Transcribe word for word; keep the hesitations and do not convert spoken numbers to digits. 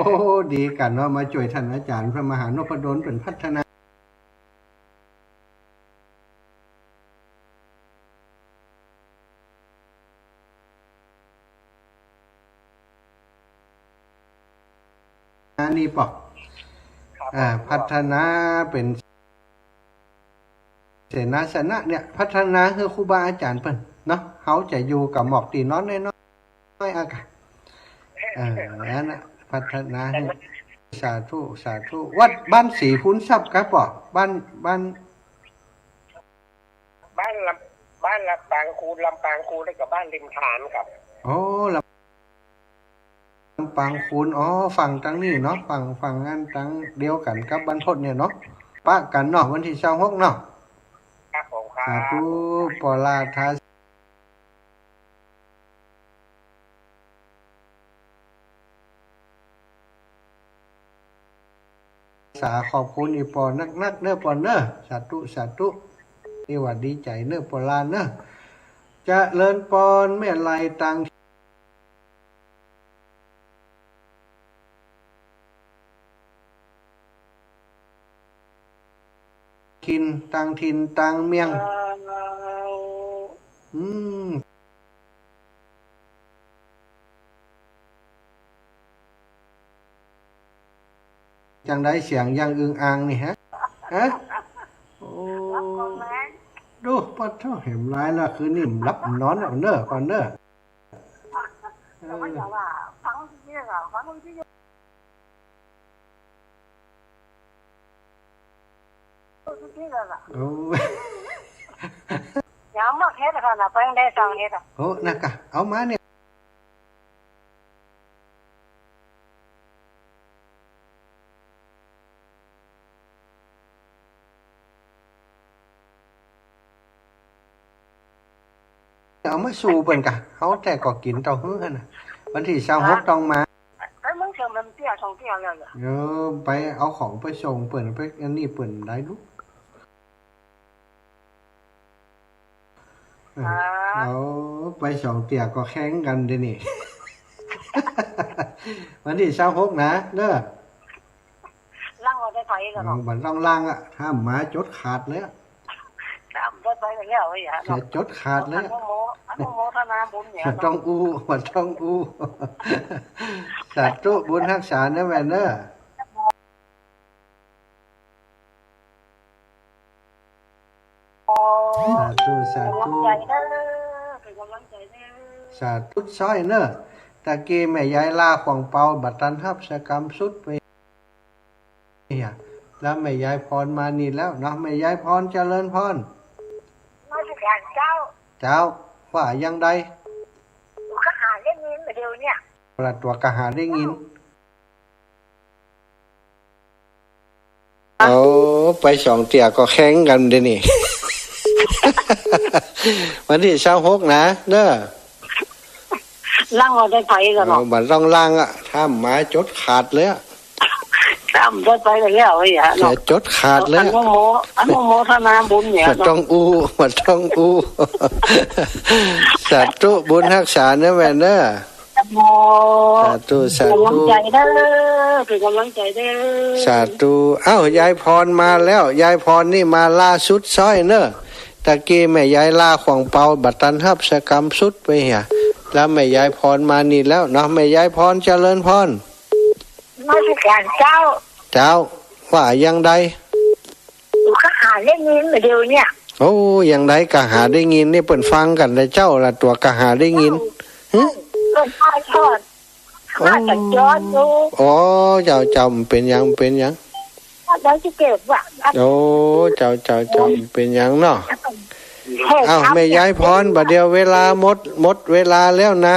โอ้ ดีกั๋นเนาะ มาจ้วยต้านอาจ๋ารย์พระมหานพดลเปิ้นพัฒนา อันนี้ปอ ครับ อ่า ผม พัฒนาเป๋น เสนาสนะเนี่ย พัฒนาหื้อครูบาอาจ๋ารย์เปิ้นเนาะ เฮาจะอยู่กับหมอกตี้นอนน้อยๆ อากาศ เออ อันนั้นน่ะ พัฒนาหื้อ สาธุ สาธุ วัดบ้านศรีพูนทรัพย์ครับปอ บ้าน บ้าน บ้านลำ บ้านลำปางคูน ลำปางคูน แล้วก็บ้านริมทานครับ โอ้ ลำ ลำปางคูน อ๋อ ฝั่งตางนี้เนาะ ฝั่ง ฝั่งอันตางเดียวกั๋นกับบรรพตเนี่ยเนาะ ปะกั๋นเนาะ วันตี้ซาวหกเนาะ ครับผมครับ สาธุ ปอลาทา สา ขอบคุณอี่ปอนักๆ เน้อปอเน้อ สาธุ สาธุ นี่ว่าดีใจ๋เน้อปอลาเน้อ เจริญปอน แม่ไลตาง ถิ่น ตางถิ่นตางเมียง อืม จังใดเสียงอย่างอึงอ่างนี่ฮะ ฮะ โอ้ ดู ปะโธ่ แหมหลายละ คืนนี้บ่หลับบ่นอนแล้วเน้อ ปอนเน้อ เออ โอ้ เดี๋ยวมาเฮ็ดก่อนนะ ไปได้สองเฮ็ดอ่ะ โอ้ นะกะ เอามาเนี่ย เอามาสู่เปิ้นกะ เฮาแต่ก็กิ๋นเต้าหื้อหั่นน่ะ วันตี้ซาวหกต้องมา เอ้ย มึงเชื่อมันเตี้ยสองเตี้ยเลยเหรอ เออ ไปเอาของไปส่งเปิ้น ไปอันนี้เปิ้นได้ลูก เออ อ่า เอาไปสองเตี้ยก็แข่งกั๋นเดี๋ยวนี้ วันตี้ซาวหกนะ เน้อ ลังเอาได้ไปแล้วเนาะ เออ บ่ต้องลังอ่ะ ถ้าบ่มาจ๋ดขาดเลยอะ ถ้าบ่ได้ไปแล้วเนี่ย เสียจ๋ดขาดเลยอะ อนุโม อนุโมทนาบุญเนี่ย บ่ต้องอู้ บ่ต้องอู้ สาธุ บุญฮักษาเน้อแม่เน้อ สาธุ สาธุ เป๋นก๋ำลังใจ๋เน้อ เป๋นก๋ำลังใจ๋เน้อ สาธุซ้อยเน้อ ตะกี้แม่ยายลาขวางเปา บ่ตันฮับสักกำสุดไปเหีย แล้วแม่ยายพรมานี่แล้วเนาะ แม่ยายพร เจริญพร นมัสก๋านเจ้า เจ้า ว่าอย่างใด ก็หาได้ยินเดี๋ยวเนี่ย ละตั๋วก็หาได้ยิน เอาไปสองเตี้ยก็แข่งกั๋นเดี๋ยวนี้ วันตี้ซาวหกนะ เน้อ ลังเอาได้ไปแล้วเนาะ เออ บ่ต้องลังอ่ะ ถ้าบ่มาจ๋ดขาดเลยอะ ถ้าบ่ได้ไปแล้วเนี่ย เสียจ๋ดขาดเลยอะ อนุโม อนุโมทนาบุญเนี่ย บ่ต้องอู้ บ่ต้องอู้ สาธุ บุญฮักษาเน้อแม่เน้อ โอ้ สาธุ สาธุ เป๋นก๋ำลังใจ๋เน้อ เป๋นก๋ำลังใจ๋เน้อ สาธุ เอ้า ยายพรมาแล้ว ยายพรนี่มาล่าสุดซ้อยเน้อ ตะกี้แม่ยายลาขวางเปา บ่ตันฮับสักกำสุดไปเหีย แล้วแม่ยายพรมานี่แล้วเนาะ แม่ยายพร เจริญพร นมัสก๋านเจ้า เจ้า ว่าอย่างใด ก็หาได้ยินเดี๋ยวเนี่ย โอ้ อย่างใดก็หาได้ยิน นี่เปิ้นฟังกั๋นนะเจ้า ละตั๋วก็หาได้ยิน หึ เปิ้นถ่ายทอด โอ้ ว่าสัญจรอยู่ อ๋อ เจ้า เจ้า บ่เป๋นหยัง บ่เป๋นหยัง แล้วจะเก็บว่ะ โอ้ เจ้า เจ้า เจ้า บ่เป๋นหยังเนาะ เอ้า แม่ยายพร บ่าเดี่ยวเวลาหมด หมดเวลาแล้วนะ